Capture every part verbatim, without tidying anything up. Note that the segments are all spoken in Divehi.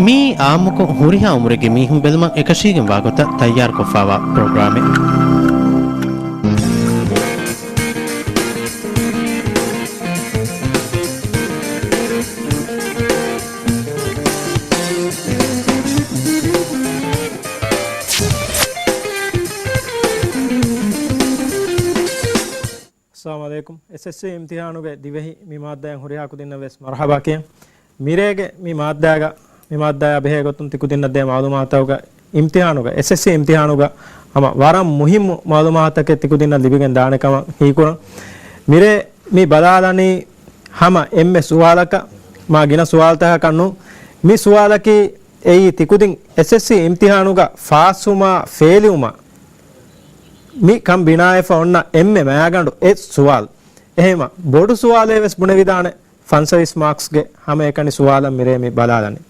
މިއީ އާއްމުކޮށް ހުރިހާ އުމުރެއްގެ މީހުން ބެލުމަށް އެކަށީގެން ވާގޮތަށް ތައްޔާރުކޮށްފާވާ ޕްރޮގްރާމެއް. އައްސަލާމު ޢަލައިކުމް. އެސްއެސްސީ އިމްތިހާނުގެ ދިވެހި މި މާއްދާއިން ހުރިހާ ކުދިންނަށް ވެސް މަރުޙަބާ ކިޔަން. މިރޭގެ މި މާއްދާގަ، މި މާއްދާއާ ބެހޭ ގޮތުން ތިކުދިންނަށް ދޭ މަޢުލޫމާތުގަ އިމްތިހާނުގަ، އެސްއެސްސީ އިމްތިހާނުގަ ހަމަ ވަރަށް މުހިއްމު މަޢުލޫމާތުތަކެއް ތިކުދިންނަށް ލިބިގެން ދާނެ ކަމަށް ހީކުރަން. މިރޭ މި ބަލާލަނީ ހަމަ އެންމެ ސުވާލަކަށް، މާ ގިނަ ސުވާލުތަކަކަށް ނޫން. މި ސުވާލަކީ އެއީ ތިކުދިން އެސްއެސްސީ އިމްތިހާނުގަ ފާސްވުމާ ފެއިލްވުމާ މި ކަން ބިނާވެފަ އޮންނަ އެންމެ މައިގަނޑު އެއް ސުވާލު. އެހެންމަ ބޮޑު ސުވާލޭ ވެސް ބުނެވިދާނެ ފަންސަވީސް މާކްސްގެ ހަމައެކަނި ސުވާލަށް މިރޭ މި ބަލާލަނީ.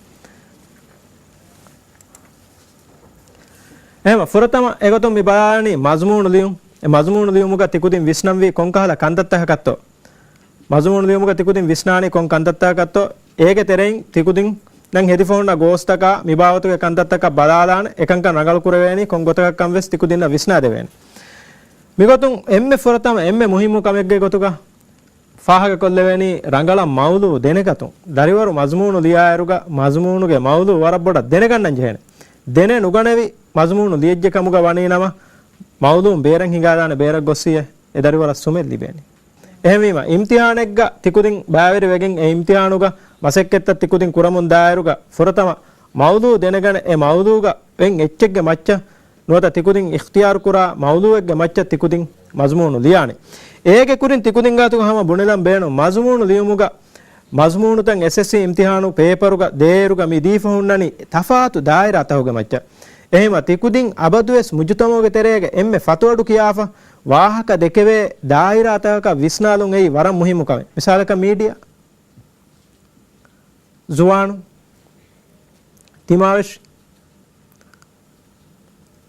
އެހެންމަ ފުރަތަމަ އެގޮތުން މި ބަލާލަނީ މަޒުމޫނު ލިޔުން. އެ މަޒުމޫނު ލިޔުމުގަ ތިކުދިން ވިސްނަންވީ ކޮންކަހަލަ ކަންތައްތަކަކަށްތޯ؟ މަޒުމޫނު ލިޔުމުގަ ތިކުދިން ވިސްނާނީ ކޮން ކަންތައްތަކަކަށްތޯ؟ އޭގެ ތެރެއިން ތިކުދިންނަށް ހެދިފަ ހުންނަ ގޯސްތަކާ މި ބާވަތުގެ ކަންތައްތަކަށް ބަލާލާނެ، އެކަންކަން ރަނގަޅު ކުރެވޭނީ ކޮން ގޮތަކަށްކަން ވެސް ތިކުދިންނަށް ވިސްނާދެވޭނެ. މިގޮތުން އެންމެ ފުރަތަމަ އެންމެ މުހިއްމު ކަމެއްގެ ގޮތުގަ ފާހަގަކޮށްލެވޭނީ ރަނގަޅަށް މައުޟޫޢު ދެނެގަތުން. ދަރިވަރު މަޒުމޫނު ލިޔާއިރުގަ، މަޒުމޫނުގެ މައުޟޫޢު ވަރަށް ބޮޑަށް ދެނެގަންނަން ޖެހޭނެ. ދެނެ ނުގަނެވި މަޒުމޫނު ލިޔެއްޖެ ކަމުގަ ވަނީ ނަމަ، މައުޟޫޢުން ބޭރަށް ހިނގާދާނެ ބޭރަށް ގޮއްސިއްޔެ، އެ ދަރިވަރަށް ސުމެއް ލިބޭނެ. އެހެންވީމަ، އިމްތިޙާނެއްގަ ތިކުދިން ބައިވެރިވެގެން އެ އިމްތިޙާނުގަ މަސައްކަތްތައް ތިކުދިން ކުރަމުން ދާއިރުގަ، ފުރަތަމަ މައުޟޫޢު ދެނެގަނެ، އެ މައުޟޫޢުގަ އޮތް އެއްޗެއްގެ މައްޗަށް ނުވަތަ ތިކުދިން އިޚްތިޔާރުކުރާ މައުޟޫޢެއްގެ މައްޗަށް ތިކުދިން މަޒުމޫނު ލިޔާނެ. އޭގެ ކުރިން ތިކުދިން ގާތުގަ ހަމަ ބުނެލަން ބޭނުން، މަޒުމޫނު ލިޔުމުގަ މަޒުމޫނުތައް އެސްއެސްސީ އިމްތިޙާނު ޕޭޕަރުގަ ދޭއިރުގަ މި ދީފަ ހުންނަނީ ތަފާތު ދާއިރާތަކުގެ މައްޗަށް. އެހެންމަ ތިކުދިން އަބަދުވެސް މުޖުތަމަޢުގެ ތެރޭގަ އެންމެ ފަތުއަޑު ކިޔާފަ ވާހަކަ ދެކެވޭ ދާއިރާތަކަކަށް ވިސްނާލުން އެއީ ވަރަށް މުހިއްމު ކަމެއް. މިސާލަކަށް މީޑިއާ، ޒުވާނު، ތިމާވެށި،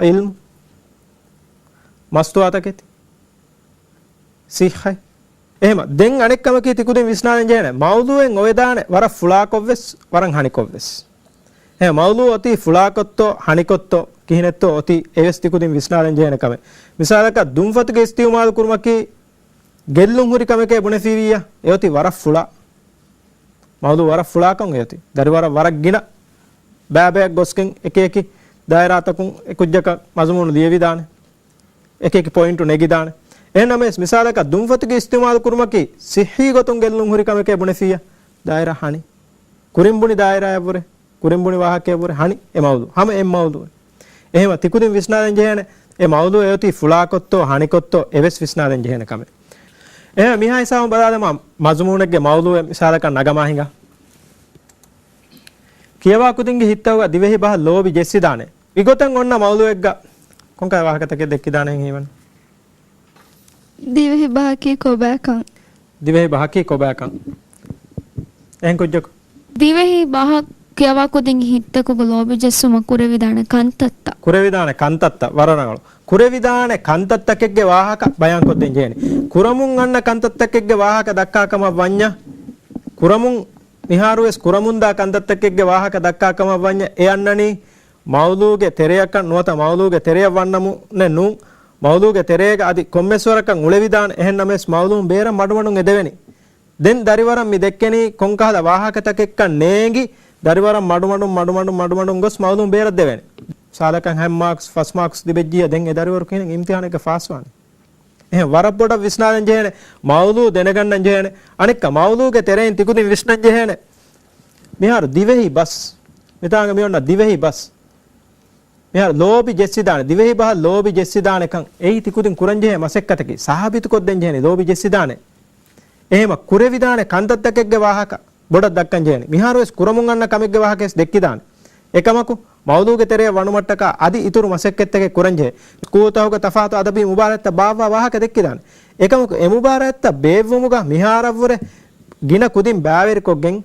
ޢިލްމު، މަސްތުވާތަކެތި، ޞިއްޙަތް. އެހެމަ ދެން އަނެއްކަމަކީ ތިކުދިން ވިސްނާލަން ޖެހޭނެ މައުޟޫޢެއް އޮވެދާނެ ވަރަށް ފުޅާކޮށްވެސް، ވަރަށް ހަނިކޮށްވެސް. އެ މައުޟޫޢު އޮތީ ފުޅާކޮށްތޯ، ހަނިކޮށްތޯ، ކިހިނެއްތޯ އޮތީ އެވެސް ތިކުދިން ވިސްނާލަން ޖެހޭނެ ކަމެއް. މިސާލަކަށް ދުންފަތުގެ އިސްތިޢުމާލު ކުރުމަކީ ގެއްލުން ހުރި ކަމެކޭ ބުނެފީވިއްޔާ، އެއޮތީ ވަރަށް ފުޅާ. މައުޟޫޢު ވަރަށް ފުޅާކަން އެއޮތީ. ދަރިވަރަށް ވަރަށް ގިނަ ބައިބައި ގޮސްގެން އެކިއެކި ދާއިރާތަކުން އެކުއްޖަކަށް މަޒުމޫނު ލިޔެވިދާނެ. އެކިއެކި ޕޮއިންޓު ނެގިދާނެ. އެހެންނަމަވެސް، މިސާލަކަށް ދުންފަތުގެ އިސްތިޢުމާލު ކުރުމަކީ ޞިއްޙީ ގޮތުން ގެއްލުން ހުރި ކަމެކޭ ބުނެފިއްޔާ، ދާއިރާ ހަނި. ކުރިން ބުނި ދާއިރާއަށްވުރެ، ކުރިން ބުނި ވާހަކައަށްވުރެ ހަނި އެ މައުޟޫޢު. ހަމަ އެއް މައުޟޫޢެއް. އެހެމަ ތިކުދިން ވިސްނާލަން ޖެހޭނެ، އެ މައުޟޫޢު އެއޮތީ ފުޅާކޮށްތޯ، ހަނިކޮށްތޯ، އެވެސް ވިސްނާލަން ޖެހޭނެ ކަމެއް. އެހެމަ މިހާ ހިސާބުން ބަލާލަމާ، މަޒުމޫނެއްގެ މައުޟޫޢެއް މިސާލަކަށް ނަގަމާ ހިނގާ. ކިޔަވާ ކުދިންގެ ހިތްތަކުގަ ދިވެހި ބަހަށް ލޯބި ޖެއްސިދާނެ. މިގޮތަށް އޮންނަ މައުޟޫޢެއްގަ ކޮންކަހަލަ ވާހަކަތަކެއް ދެއްކިދާނެ ހީވަނީ؟ ދިވެހި ބަހަކީ ކޮބާކަން. ދިވެހި ބަހަކީ ކޮބާކަން. އެހެން ކުއްޖަކު. ދިވެހި ބަހަށް ކިޔަވާ ކުދިންގެ ހިތްތަކުގަ ލޯބި ޖެއްސުމަށް ކުރެވިދާނެ ކަންތައްތައް. ކުރެވިދާނެ ކަންތައްތައް، ވަރަށް ރަނގަޅު. ކުރެވިދާނެ ކަންތައްތަކެއްގެ ވާހަކަ ބަޔާންކޮށްދޭން ޖެހޭނެ. ކުރަމުން އަންނަ ކަންތައްތަކެއްގެ ވާހަކަ ދައްކާ ކަމަށް ވަންޏާ، ކުރަމުން، މިހާރުވެސް ކުރަމުންދާ ކަންތައްތަކެއްގެ ވާހަކަ ދައްކާ ކަމަށް ވަންޏާ، އެ އަންނަނީ މައުޟޫޢުގެ ތެރެއަކަށް ނުވަތަ މައުޟޫޢުގެ ތެރެއަށް ވަންނަމުންނެއް ނޫން. މައުޟޫޢުގެ ތެރޭގަ އަދި ކޮންމެސްވަރަކަށް އުޅެވިދާނެ. އެހެންނަމަވެސް މައުޟޫޢުން ބޭރަށް މަޑުމަޑުން އެދެވެނީ. ދެން ދަރިވަރަށް މި ދެއްކެނީ ކޮންކަހަލަ ވާހަކަތަކެއްކަން ނޭނގި، ދަރިވަރަށް މަޑުމަޑުން، މަޑުމަޑުން، މަޑުމަޑުން ގޮސް މައުޟޫޢުން ބޭރަށް ދެވޭނެ. މިސާލަކަށް ހަތް މާކްސް، ފަސް މާކްސް ލިބެއްޖިއްޔާ ދެން އެ ދަރިވަރު ކިހިނެއް އިމްތިޙާނެއްގަ ފާސްވާނީ؟ އެހެން ވަރަށް ބޮޑަށް ވިސްނާލަން ޖެހޭނެ، މައުޟޫޢު ދެނެގަންނަން ޖެހޭނެ. އަނެއްކާ މައުޟޫޢުގެ ތެރެއިން ތިކުދިން ވިސްނަން ޖެހޭނެ. މިހާރު ދިވެހި ބަސް. މިތާނގަ މި އޮންނަ ދިވެހި ބަސް. މިހާރު ލޯބި ޖެއްސިދާނެ، ދިވެހި ބަހަށް ލޯބި ޖެއްސިދާނެކަން އެއީ ތިކުދިން ކުރަންޖެހޭ މަސައްކަތަކީ. ސާބިތުކޮށްދޭން ޖެހޭނީ ލޯބި ޖެއްސިދާނެ. އެހެމަ ކުރެވިދާނެ ކަންތައްތަކެއްގެ ވާހަކަ ބޮޑަށް ދައްކަން ޖެހޭނެ. މިހާރުވެސް ކުރަމުން އަންނަ ކަމެއްގެ ވާހަކަވެސް ދެއްކިދާނެ. އެކަމަކު، މައުޟޫޢުގެ ތެރެއަށް ވަނުމަށްޓަކާ އަދި އިތުރު މަސައްކަތްތަކެއް ކުރަންޖެހޭ. ސްކޫލްތަކުގެ ތަފާތު އަދަބީ މުބާރާތްތައް ބާއްވާ ވާހަކަ ދެއްކިދާނެ. އެކަމަކު، އެ މުބާރާތްތައް ބޭއްވުމުގަ މިހާރަށްވުރެ ގިނަ ކުދިން ބައިވެރިކޮށްގެން،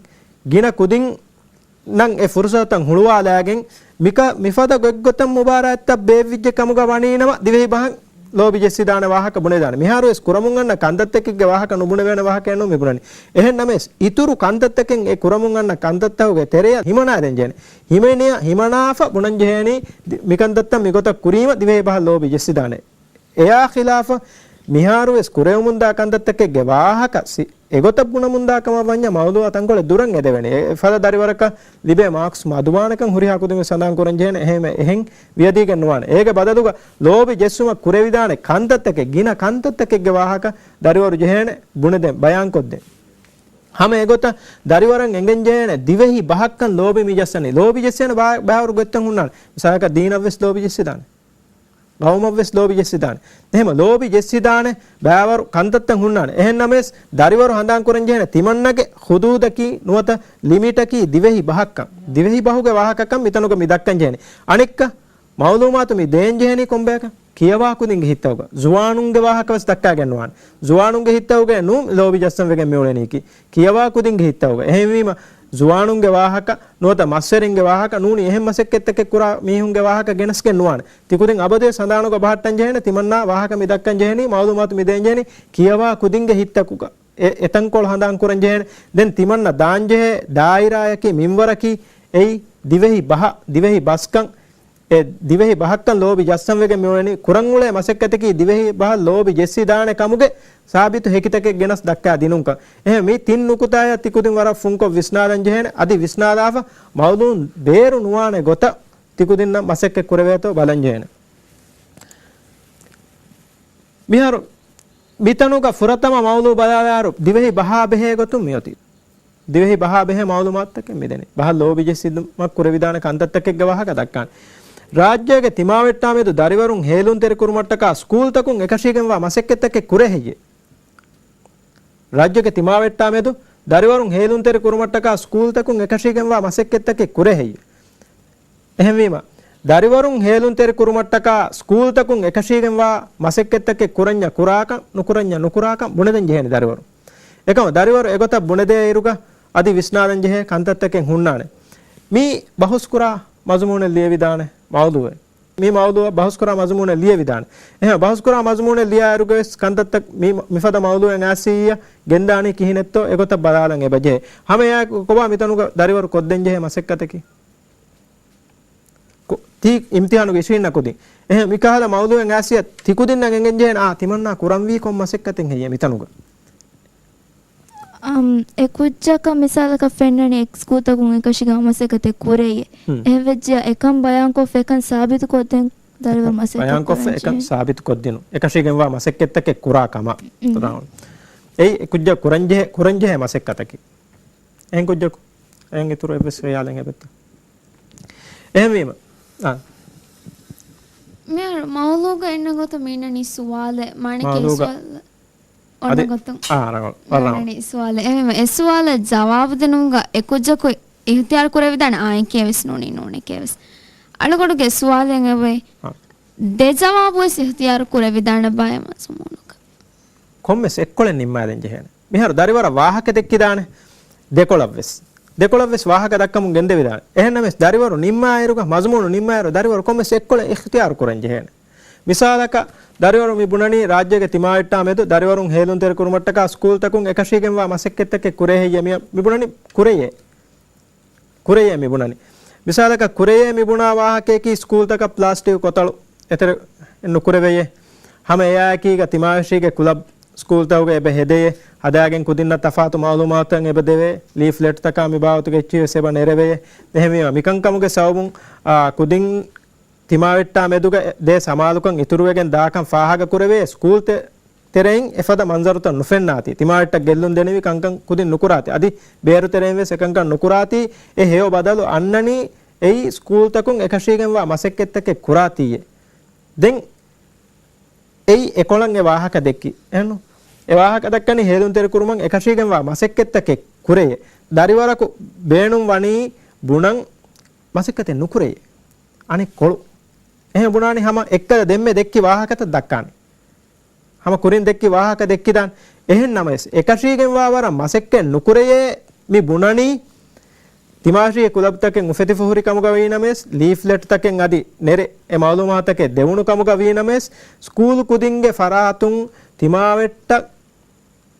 ގިނަ ކުދިންނަށް އެ ފުރުސަތުތައް ހުޅުވާލާގެން، މިކަ-، މިފަދަ ގޮތްގޮތަށް މުބާރާތްތައް ބޭއްވިއްޖެ ކަމުގަ ވަނީނަމަ، ދިވެހި ބަހަށް ލޯބި ޖެއްސިދާނެ ވާހަކަ ބުނެދާނެ. މިހާރުވެސް ކުރަމުން އަންނަ ކަންތައްތަކެއްގެ ވާހަކަ ނުބުނެވޭނެ ވާހަކައެއް ނޫން މި ބުނަނީ. އެހެން ނަމަވެސް، އިތުރު ކަންތައްތަކެއް އެ ކުރަމުން އަންނަ ކަންތައްތަކުގެ ތެރެއަށް ހިމަނާދޭން ޖެހޭނެ. ހިމެނިޔަ-، ހިމަނާފަ ބުނަން ޖެހޭނީ، ދި-، މިކަންތައްތައް މިގޮތަށް ކުރީމަ ދިވެހި ބަހަށް ލޯބި ޖެއްސިދާނެ. އެޔާ ޚިލާފަށް، މިހާރުވެސް ކުރެވެމުންދާ ކަންތައްތަކެއްގެ ވާހަކަ ސި-، އެގޮތަށް ބުނަމުންދާ ކަމަށް ވަންޏާ މައުޟޫޢާ ތަންކޮޅެއް ދުރަށް އެދެވޭނެ. އެ ފަދަ ދަރިވަރަކަށް ލިބޭ މާކްސް މަދުވާނެކަން ހުރިހާ ކުދިން ވެސް ސަނދާން ކުރަން ޖެހޭނެ. އެހެން، އެހެން ވިޔަދީގެން ނުވާނެ. އޭގެ ބަދަލުގަ ލޯބި ޖެއްސުމަށް ކުރެވިދާނެ ކަންތައްތަކެއް، ގިނަ ކަންތައްތަކެއްގެ ވާހަކަ ދަރިވަރު ޖެހޭނެ ބުނެދޭން، ބަޔާންކޮށްދޭން. ހަމަ އެގޮތަށް ދަރިވަރަށް އެނގެން ޖެހޭނެ ދިވެހި ބަހަށްކަން ލޯބި މި ޖައްސަނީ. ލޯބި ޖެއްސޭނެ ބާ-، ބައިވަރު ގޮތްތައް ހުންނާނެ. މިސާލަކަށް ދީނަށްވެސް ލޯބި ޖެއްސިދާނެ. ގައުމަށްވެސް ލޯބި ޖެއްސިދާނެ. އެހެން ލޯބި ޖެއްސިދާނެ ބައިވަރު ކަންތައްތައް ހުންނާނެ. އެހެން ނަމަވެސް، ދަރިވަރު ހަނދާން ކުރަން ޖެހޭނެ ތިމަންނަގެ ހުދޫދަކީ ނުވަތަ ލިމިޓަކީ ދިވެހި ބަހަށްކަން. ދިވެހި ބަހުގެ ވާހަކަކަން މިތަނުގަ މި ދައްކަން ޖެހޭނެ. އަނެއްކާ، މައުލޫމާތު މި ދޭން ޖެހެނީ ކޮންބަޔަކަށް؟ ކިޔަވާ ކުދިންގެ ހިތްތަކުގަ. ޒުވާނުންގެ ވާހަކަ ވެސް ދައްކާގެން ނުވާނެ. ޒުވާނުންގެ ހިތްތަކުގައި ނޫން ލޯބި ޖައްސަން ވެގެން މިއުޅެނީކީ. ކިޔަވާ ކުދިންގެ ހިތްތަކުގަ. އެހެންވީމަ، ޒުވާނުންގެ ވާހަކަ ނުވަތަ މައްސަރިންގެ ވާހަކަ ނޫނީ އެހެން މަސައްކަތްތަކެއް ކުރާ މީހުންގެ ވާހަކަ ގެނެސްގެން ނުވާނެ. ތިކުދިން އަބަދުވެސް ހަނދާނުގަ ބަހައްޓަން ޖެހޭނެ ތިމަންނާ ވާހަކަ މި ދައްކަން ޖެހެނީ މައުލޫމާތު މި ދޭން ޖެހެނީ ކިޔަވާ ކުދިންގެ ހިތްތަކުގަ. އެ-، އެތަންކޮޅު ހަނދާން ކުރަން ޖެހޭނެ. ދެން ތިމަންނަ ދާންޖެހޭ ދާއިރާއަކީ މިންވަރަކީ އެއީ ދިވެހި ބަހަށް، ދިވެހި ބަސްކަން. އެ ދިވެހި ބަހައްކަން ލޯބި ޖައްސަން ވެގެން މިއުޅެނީ ކުރަން އުޅޭ މަސައްކަތަކީ ދިވެހި ބަހަށް ލޯބި ޖެއްސިދާނެ ކަމުގެ ސާބިތު ހެކިތަކެއް ގެނަސް ދައްކާ ދިނުންކަން. އެހެން މި ތިން ނުކުތާޔަށް ތިކުދިން ވަރަށް ފުންކޮށް ވިސްނާލަން ޖެހޭނެ. އަދި ވިސްނާލާފަ މައުލޫމް ބޭރު ނުވާނެ ގޮތަށް ތިކުދިންނަށް މަސައްކަތް ކުރެވޭތޯ ބަލަން ޖެހޭނެ. މިހާރު މިތަނުގަ ފުރަތަމަ މައުޟޫ ބަލާލާއިރު، ދިވެހި ބަހާ ބެހޭ ގޮތުން މިއޮތީ. ދިވެހި ބަހާ ބެހޭ މައުލޫމާތުތަކެއް މިދެނީ. ބަހަށް ލޯބި ޖެއްސުމަށް ކުރެވިދާނެ ކަންތައްތަކެއްގެ ވާހަކަ ދައްކާނެ. ރާއްޖޭގެ ތިމާވެއްޓާމެދު ދަރިވަރުން ހޭލުންތެރިކުރުމަށްޓަކާ ސްކޫލްތަކުން އެކަށީގެންވާ މަސައްކަތްތަކެއް ކުރޭ ހެއްޔޭ؟ ރާއްޖޭގެ ތިމާވެއްޓާމެދު ދަރިވަރުން ހޭލުންތެރިކުރުމަށްޓަކާ ސްކޫލްތަކުން އެކަށީގެންވާ މަސައްކަތްތަކެއް ކުރޭ ހެއްޔޭ؟ އެހެންވީމަ، ދަރިވަރުން ހޭލުންތެރިކުރުމަށްޓަކާ ސްކޫލްތަކުން އެކަށީގެންވާ މަސައްކަތްތަކެއް ކުރަންޏާ ކުރާކަން، ނުކުރަންޏާ ނުކުރާކަން ބުނެދޭން ޖެހޭނެ ދަރިވަރުން. އެކަމަ ދަރިވަރު އެގޮތަށް ބުނެދޭ އިރުގަ އަދި ވިސްނާލަން ޖެހޭ ކަންތައްތަކެއް ހުންނާނެ. މީ ބަހުސްކުރާ މަޒުމޫނެއް ލިޔެވިދާނެ މައުޟޫއެއް. މި މައުޟޫއަށް ބަހުސްކުރާ މަޒުމޫނެއް ލިޔެވިދާނެ. އެހެން ބަހުސްކުރާ މަޒުމޫނެއް ލިޔާއިރުގަވެސް ކަންތައްތައް މި، މިފަދަ މައުޟޫއެއް އައިސީއީއަށް ގެންދާނީ ކިހިނެއްތޯ އެގޮތަށް ބަލާލަން އެބަޖެހޭ. ހަމައެއާއެކު ކޮބާ މިތަނުގަ ދަރިވަރު ކޮށްދޭންޖެހޭ މަސައްކަތަކީ؟ ކު-، ތީ އިމްތިހާނުގެ އިށީންނަ ކުދިން. އެހެން މިކަހަލަ މައުޟޫއެއް އައިސީއަށް ތިކުދިންނަށް އެނގެންޖެހޭނެ އާ ތިމަންނާ ކުރަންވީ ކޮން މަސައްކަތެއް ހެއްޔޭ މިތަނުގަ؟ އަމް، އެ ކުއްޖަކަށް މިސާލަކަށް ފެންނަނީ އެ ސްކޫލްތަކުން އެކަށީގެން މަސައްކަތެއް ކުރެއްޔޭ. ހުން. އެހެންވެއްޖެޔާ އެކަން ބަޔާންކޮށްފަ އެކަން ސާބިތުކޮށްދޭން ދަރިވަރު މަސައްކަތް ބަޔާންކޮށްފަ ކުރަން އެކަން ޖެހޭ. ސާބިތުކޮށްދިނުން. އެކަށީގެންވާ މަސައްކަތްތަކެއް ކުރާ ކަމަށް. ހުން. އެއީ އެ ކުއްޖަކު ކުރަންޖެހޭ، ކުރަންޖެހޭ މަސައްކަތަކީ. އެހެން ކުއްޖަކު. އެހެން އިތުރު އެއްވެސް ޚިޔާލެއް އެބައޮތްތަ؟ އެހެންވީމަ. އާ. މިހާރު މައުޟޫގަ އިންނަ ގޮތަށް މި އިންނަނީ ސުވާލެއް. މާނައަކީ މައުޟޫގަ ސުވާލެއް. އޮންނަ އަދި، ގޮތުން. އާ، ރަނގަޅު، ވަރަށް ރަނގަޅު. ނޫނީ ސުވާލެއް. އެހެންވީމަ އެ ސުވާލަށް ޖަވާބު ދިނުމުގަ އެ ކުއްޖަކު އިހްތިޔާރު ކުރެވިދާނެ އާނއެކޭ ވެސް ނޫނީ ނޫނެކޭ ވެސް. އަޅުގަނޑުގެ ސުވާލެއް އެބައޮތް. އާ. ދެ ޖަވާބު ވެސް އިހްތިޔާރު ކުރެވިދާނެ ބައެއް މަޒުމޫނުގަ. ކޮންމެސް އެއްކޮޅެއް ނިންމާލަން ޖެހޭނެ. މިހާރު ދަރިވަރަށް ވާހަކަ ދެއްކިދާނެ. ދެކޮޅަށްވެސް. ދެކޮޅަށްވެސް ވާހަކަ ދައްކަމުން ގެންދެވިދާނެ. އެހެންނަމަވެސް ދަރިވަރު ނިންމާއިރުގަ، މަޒުމޫނު ނިންމާއިރު ދަރިވަރު ކޮންމެސް އެއްކޮޅެއް އިޚްތިޔާރު ކުރަން ޖެހޭނެ. މިސާލަކަށް، ދަރިވަރު މި ބުނަނީ ރާއްޖޭގެ ތިމާވެއްޓާ މެދު ދަރިވަރުން ހޭލުންތެރި ކުރުމަށްޓަކާ ސްކޫލްތަކުން އެކަށީގެންވާ މަސައްކަތްތަކެއް ކުރޭ ހެއްޔޭ މި، މި ބުނަނީ ކުރެޔޭ. ކުރެޔޭ މި ބުނަނީ. މިސާލަކަށް ކުރެޔޭ މި ބުނާ ވާހަކަޔަކީ ސްކޫލްތަކަށް ޕްލާސްޓިކް ކޮތަޅު އެތެރެ ނުކުރެވެޔޭ. ހަމަ އެއާއެކީގަ ތިމާވެށީގެ ކުލަބް ސްކޫލްތަކުގަ އެބަ ހެދެޔޭ. ހަދާގެން ކުދިންނަށް ތަފާތު މައުލޫމާތުތައް އެބަ ދެވޭ. ލީފްލެޓްތަކާ މި ބާވަތުގެ އެއްޗިހި ވެސް އެބަ ނެރެވެޔޭ. އެހެންވީމަ މިކަންކަމުގެ ސަބަބުން، އާ، ކުދިން ތިމާވެއްޓާ މެދުގަ ދޭ ސަމާލުކަން އިތުރުވެގެން ދާކަން ފާހަގަކުރެވޭ. ސްކޫލް ތެ-، ތެރެއިން އެފަދަ މަންޒަރުތައް ނުފެންނާތީ. ތިމާވެއްޓަށް ގެއްލުން ދެނިވި ކަންކަން ކުދިން ނުކުރާތީ. އަދި ބޭރު ތެރެއިން ވެސް އެކަންކަން ނުކުރާތީ. އެ ހެޔޮ ބަދަލު އަންނަނީ އެއީ ސްކޫލްތަކުން އެކަށީގެންވާ މަސައްކަތްތަކެއް ކުރާތީއޭ. ދެން އެއީ އެކޮޅަށް އެ ވާހަކަ ދެއްކި. އެހެންނު؟ އެ ވާހަކަ ދައްކަނީ ހޭލުންތެރިކުރުމަށް އެކަށީގެންވާ މަސައްކަތްތަކެއް ކުރެޔޭ. ދަރިވަރަކު ބޭނުން ވަނީ ބުނަން މަސައްކަތެއް ނުކުރެޔޭ. އަނެއްކޮޅު. އެހެން ބުނާނީ ހަމަ އެއްކަލަ ދެންމެ ދެއްކި ވާހަކަތައް ދައްކާނެ. ހަމަ ކުރިން ދެއްކި ވާހަކަ ދެއްކިދާނެ. އެހެން ނަމަވެސް، އެކަށީގެންވާ ވަރަށް މަސައްކަތް ނުކުރެޔޭ މި ބުނަނީ، ތިމާށީ ކުލަބްތަކެއް އުފެދިފަ ހުރި ކަމުގަ ވީނަމަވެސް، ލީފްލެޓްތަކެއް އަދި ނެރެ އެ މައުލޫމާތުތަކެއް ދެވުނު ކަމުގަ ވީނަމަވެސް، ސްކޫލް ކުދިންގެ ފަރާތުން ތިމާވެއްޓަށް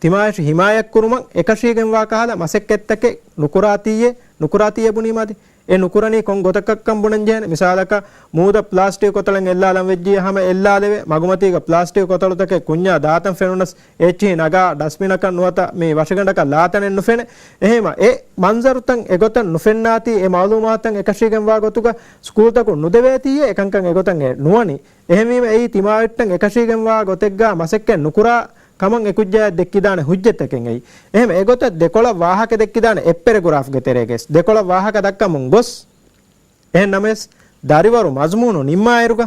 ތިމާއަށް ހިމާޔަތްކުރުމަށް އެކަށީގެންވާ ކަހަލަ މަސައްކަތްތަކެއް ނުކުރާތީއޭ، ނުކުރާތީއޭ ބުނީމާ އަދި އެ ނުކުރަނީ ކޮން ގޮތަކަށްކަން ބުނަންޖެހޭނެ؟ މިސާލަކަށް، މޫދަށް ޕްލާސްޓިކް ކޮތަޅެއް އެއްލާލަން ވެއްޖިއްޔާ ހަމަ އެއްލާލެވޭ، މަގުމަތީގަ ޕްލާސްޓިކް ކޮތަޅުތަކެއް ކުންޏާ ދާތަން ފެނުނަސް އެއްޗިހި ނަގާ ޑަސްބިނަކަށް ނުވަތަ މި ވަށަގަނޑަކަށް ލާތަނެއް ނުފެނޭ. އެހެންވީމަ އެ މަންޒަރުތައް އެގޮތަށް ނުފެންނާތީ، އެ މައުލޫމާތުތައް އެކަށީގެންވާ ގޮތުގަ ސްކޫލްތަކުން ނުދެވޭތީއޭ، އެކަންކަން އެގޮތަށް އެ ނުވަނީ. އެހެންވީމަ އެއީ ތިމާވެއްޓަށް އެކަށީގެންވާ ގޮތެއްގަ މަސައްކަތް ނުކުރާ ކަމަށް އެކުއްޖާއަށް ދެއްކިދާނެ ހުއްޖަތްތަކެއް އެއީ. އެހެން އެގޮތަށް ދެކޮޅަށް ވާހަކަ ދެއްކިދާނެ އެއް ޕެރެގުރާފްގެ ތެރޭގައި ދެކޮޅަށް ވާހަކަ ދައްކަމުން ގޮސް، އެހެން ނަމަވެސް ދަރިވަރު މަޒުމޫނު ނިންމާއިރުގަ،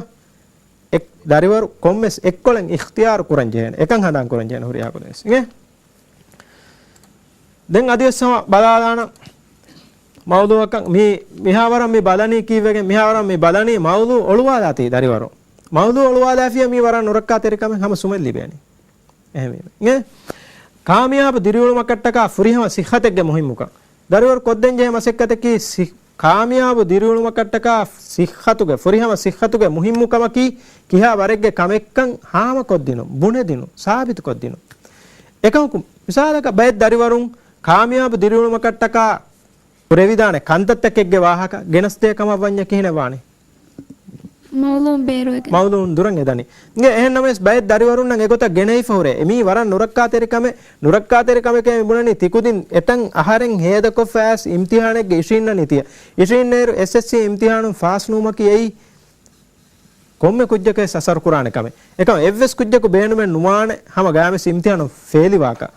އެ ދަރިވަރު ކޮންމެސް އެއްކޮޅެއް އިޚްތިޔާރު ކުރަން ޖެހޭނެ. އެކަން ހަނދާން ކުރަން ޖެހޭނެ ހުރިހާ ގޮތެއް ވެސް. އިނގޭ؟ ދެން އަދިވެސް ހަމަ ބަލާލާނަން މައުލޫއަކަށް މި، މިހާވަރަށް މި ބަލަނީ ކީއްވެގެން؟ މިހާވަރަށް މި ބަލަނީ މައުލޫ އޮޅުވާލާތީ ދަރިވަރު. މައުލޫ އޮޅުވާލާފިޔާ މީ ވަރަށް ނުރައްކާތެރި ކަމެއް ހަމަ ސުމެއް ލިބޭނީ. އެހެންވީމަ. އެ ކާމިޔާބު ދިރިއުޅުމަކަށްޓަކާ ފުރިހަމަ ސިއްހަތެއްގެ މުހިއްމުކަން. ދަރިވަރު ކޮށްދޭންޖެހޭ މަސައްކަތަކީ ސި-، ކާމިޔާބު ދިރިއުޅުމަކަށްޓަކާ ސިއްހަތުގެ، ފުރިހަމަ ސިއްހަތުގެ މުހިއްމުކަމަކީ ކިހާ ވަރެއްގެ ކަމެއްކަން ހާމަކޮށްދިނުން، ބުނެދިނުން، ސާބިތުކޮށްދިނުން. އެކަމަކު، މިސާލަކަށް ބައެއް ދަރިވަރުން ކާމިޔާބު ދިރިއުޅުމަކަށްޓަކާ ކުރެވިދާނެ ކަންތައްތަކެއްގެ ވާހަކަ ގެނަސްދޭ ކަމަށް ވަންޏާ ކިހިނެއް ވާނީ؟ މައުލޫމް ބޭރުވެގެން. މައުލޫމް ދުރަށް އެދަނީ. އިނގޭ އެހެން ނަމަވެސް ބައެއް ދަރިވަރުންނަށް އެގޮތަށް ގެނައިފަ ހުރޭ. އެ މީ ވަރަށް ނުރައްކާތެރި ކަމެއް، ނުރައްކާތެރި ކަމެކޭ މި ބުނަނީ ތިކުދިން އެތަން އަހަރެން ހޭދަކޮށްފަ އައިސް އިމްތިހާނެއްގެ އިށީންނަނީތި. އިށީންނައިރު އެސްއެސްސީ އިމްތިހާނުން ފާސް ނުވުމަކީ އެއީ ކޮންމެ ކުއްޖަކަށް އަސަރު ކުރާނެ ކަމެއް. އެކަމަކު އެއްވެސް ކުއްޖަކު ބޭނުމެއް ނުވާނެ ހަމަ ގާމިސް އިމްތިހާނު ފޭލިވާކަށް.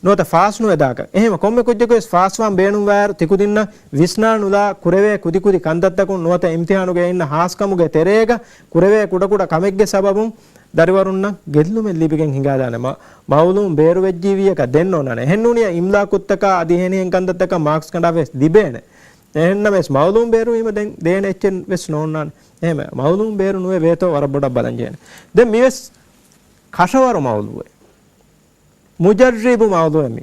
ނުވަތަ ފާސް ނުވެދާކަށް. އެހެންވީމަ ކޮންމެ ކުއްޖަކު ވެސް ފާސްވާން ބޭނުންވާއިރު ތިކުދިންނަށް ވިސްނާ ނުލާ ކުރެވޭ ކުދިކުދި ކަންތައްތަކުން ނުވަތަ އިމްތިހާނުގައި އިންނަ ހާސްކަމުގެ ތެރޭގަ ކުރެވޭ ކުޑަކުޑަ ކަމެއްގެ ސަބަބުން ދަރިވަރުންނަށް ގެއްލުމެއް ލިބިގެން ހިނގާދާނެ. މަ-، މައުލޫމް ބޭރުވެއްޖީވިޔަކަށް ދެން ނޯންނާނެ. އެހެންނޫނިއްޔާ އިމްލާ ކުށްތަކާ އަދި އެހެނިހެން ކަންތައްތަކަށް މާކްސް ކަނޑާ ވެސް ލިބޭނެ. އެހެންނަމަވެސް މައުލޫމް ބޭރުވީމަ ދެން ދޭނެ އެއްޗެއް ވެސް ނޯންނާނެ. އެހެންވެ މައުލޫމް ބޭރު ނުވެ ވޭތޯ ވަރަށް ބޮޑަށް ބަލަން ޖެހޭނެ. ދެން މިވެސް ކަށަވަރު މައުލޫއެއް. މުޖައްރިބު މައުލޫއެއް މީ.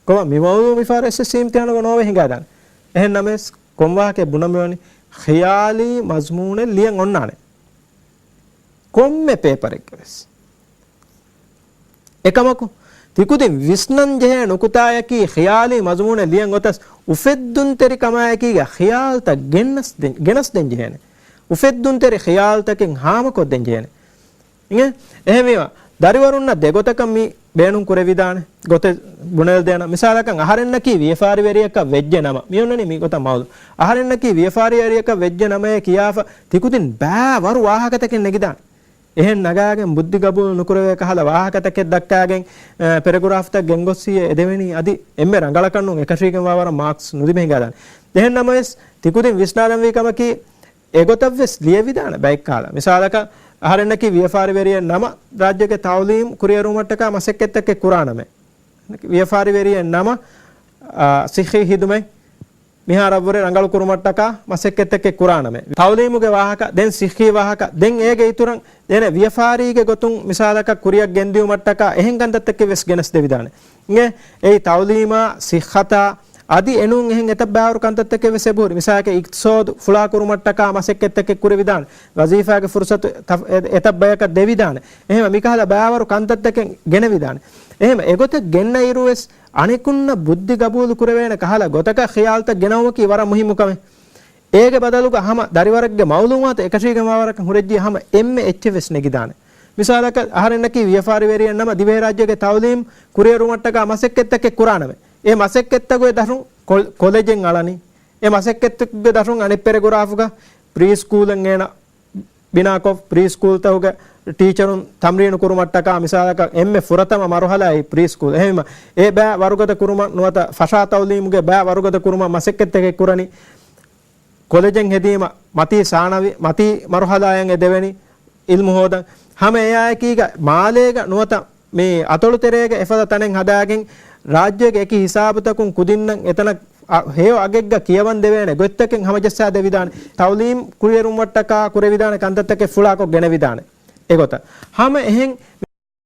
ކޮބާ މި މައުލޫ މިފަހަރު އެސްއެސްސީ އިމްތިހާނުގަ ނޯވެ ހިނގާދާނެ. އެހެން ނަމަވެސް ކޮން ވާހަކައެއް ބުނަމިވަނީ ޚިޔާލީ މަޒުމޫނެއް ލިޔަން އޮންނާނެ. ކޮންމެ ޕޭޕަރެއްގަ ވެސް. އެކަމަކު، ތިކުދިން ވިސްނަން ޖެހޭ ނުކުތާޔަކީ ޚިޔާލީ މަޒުމޫނެއް ލިޔަން އޮތަސް އުފެއްދުންތެރިކަމާއެކީގަ ޚިޔާލްތައް ގެންނަސް ދެން، ގެނަސް ދޭން ޖެހޭނެ. އުފެއްދުންތެރި ޚިޔާލްތަކެއް ހާމަކޮށްދޭން ޖެހޭނެ. އިނގޭ؟ އެހެންވީމަ، ދަރިވަރުންނަށް ދެގޮތަކަށް މި ބޭނުން ކުރެވިދާނެ. ގޮތެއް ބުނެލަދޭނަން. މިސާލަކަށް، އަހަރެންނަކީ ވިޔަފާރިވެރިޔަކަށް ވެއްޖެ ނަމަ، މި އޮންނަނީ މި ގޮތަށް މައުލޫ. އަހަރެންނަކީ ވިޔަފާރިވެރިޔަކަށް ވެއްޖެ ނަމައޭ ކިޔާފަ، ތިކުދިން ބައި ވަރު ވާހަކަތަކެއް ނެގިދާނެ. އެހެން ނަގާގެން ބުއްދި ގަބޫލު ނުކުރެވޭ ކަހަލަ ވާހަކަތަކެއް ދައްކާގެން، އަ، ޕެރެގުރާފްތައް ގެންގޮއްސިއްޔާ އެދެވެނީ އަދި އެންމެ ރަނގަޅަކަށް ނޫން އެކަށީގެންވާ ވަރަށް މާކްސް ނުލިބި ހިނގާދާނެ. އެހެން ނަމަވެސް، ތިކުދިން ވިސްނާލަންވީ ކަމަކީ، އެގޮތަށްވެސް ލިޔެވިދާނެ ބައެއްކަހަލަ. މިސާލަކަށް، އަހަރެންނަކީ ވިޔަފާރިވެރިއެއް ނަމަ، ރާއްޖޭގެ ތައުލީމް ކުރިއެރުވުމަށްޓަކާ މަސައްކަތްތަކެއް ކުރާނަމޭ. ވިޔަފާރިވެރިއެއް ނަމަ، އާ، ސިއްހީ ހިދުމަތް މިހާރަށްވުރެ ރަނގަޅު ކުރުމަށްޓަކާ މަސައްކަތްތަކެއް ކުރާނަމޭ. ތައުލީމުގެ ވާހަކަ، ދެން ސިއްހީ ވާހަކަ، ދެން އޭގެ އިތުރަށް ދޭނެ ވިޔަފާރީގެ ގޮތުން މިސާލަކަށް ކުރިއަށް ގެންދިއުމަށްޓަކާ އެހެން ކަންތައްތަކެއް ވެސް ގެނެސް ދެވިދާނެ. އިނގޭ؟ އެއީ ތައުލީމާ، ސިއްހަތާ، އަދި އެނޫން އެހެން އެތައް ބައިވަރު ކަންތައްތަކެއް ވެސް އެބަހުރި. މިސާލަކަށް އިޤްތިޞާދު ފުޅާކުރުމަށްޓަކާ މަސައްކަތްތަކެއް ކުރެވިދާނެ. ވަޒީފާގެ ފުރުޞަތު ތަ-، އެ-، އެތައް ބަޔަކަށް ދެވިދާނެ. އެހެންވެ މިކަހަލަ ބައިވަރު ކަންތައްތަކެއް ގެނެވިދާނެ. އެހެންވެ އެގޮތަށް ގެންނައިރުވެސް އަނެކުންނަށް ބުއްދި ގަބޫލު ކުރެވޭނެ ކަހަލަ ގޮތަކަށް ޚިޔާލްތައް ގެނައުމަކީ ވަރަށް މުހިއްމު ކަމެއް. އޭގެ ބަދަލުގަ ހަމަ ދަރިވަރެއްގެ މައުލޫމާތު އެކަށީގެންވާވަރަކަށް ހުރެއްޖިއްޔާ ހަމަ އެންމެ އެއްޗެއް ވެސް ނެގިދާނެ. މިސާލަކަށް، އަހަރެންނަކީ ވިޔަފާރިވެރިއެއް ނަމަ، ދިވެހިރާއްޖޭގެ ތައުލީމް ކުރިއެރުމަށްޓަކާ މަސައްކަތްތަކެއް ކުރާނަމޭ. އެ މަސައްކަތްތަކުގެ ދަށުން ކޮ-، ކޮލެޖެއް އަޅަނީ. އެ މަސައްކަތްތަކުގެ ދަށުން އަނެއް ޕެރެގުރާފުގަ ޕްރީ ސްކޫލެއް އޭނަ ބިނާކޮށް، ޕްރީ ސްކޫލްތަކުގެ ޓީޗަރުން ތަމްރީނު ކުރުމަށްޓަކާ މިސާލަކަށް އެންމެ ފުރަތަމަ މަރުހަލާއީ ޕްރީ ސްކޫލް. އެހެންވީމަ، އެ ބައި ވަރުގަދަ ކުރުމަށް ނުވަތަ ފަށާ ތައުލީމުގެ ބައި ވަރުގަދަ ކުރުމަށް މަސައްކަތްތަކެއް ކުރަނީ. ކޮލެޖެއް ހެދީމަ، މަތީ ސާނަވީ، މަތީ މަރުހަލާއަށް އެ ދެވެނީ އިލްމު ހޯދަން. ހަމަ އެއާއެކީގަ މާލޭގަ ނުވަތަ މި އަތޮޅު ތެރޭގަ އެފަދަ ތަނެއް ހަދާގެން، ރާއްޖޭގެ އެކި ހިސާބުތަކުން ކުދިންނަށް އެތަނަށް އަ، ހެޔޮ އަގެއްގަ ކިޔަވަން ދެވޭނެ ގޮތްތަކެއް ހަމަޖައްސާ ދެވިދާނެ. ތައުލީމް ކުރިއެރުމަށްޓަކާ ކުރެވިދާނެ ކަންތައްތަކެއް ފުޅާކޮށް ގެނެވިދާނެ. އެގޮތަށް ހަމަ އެހެން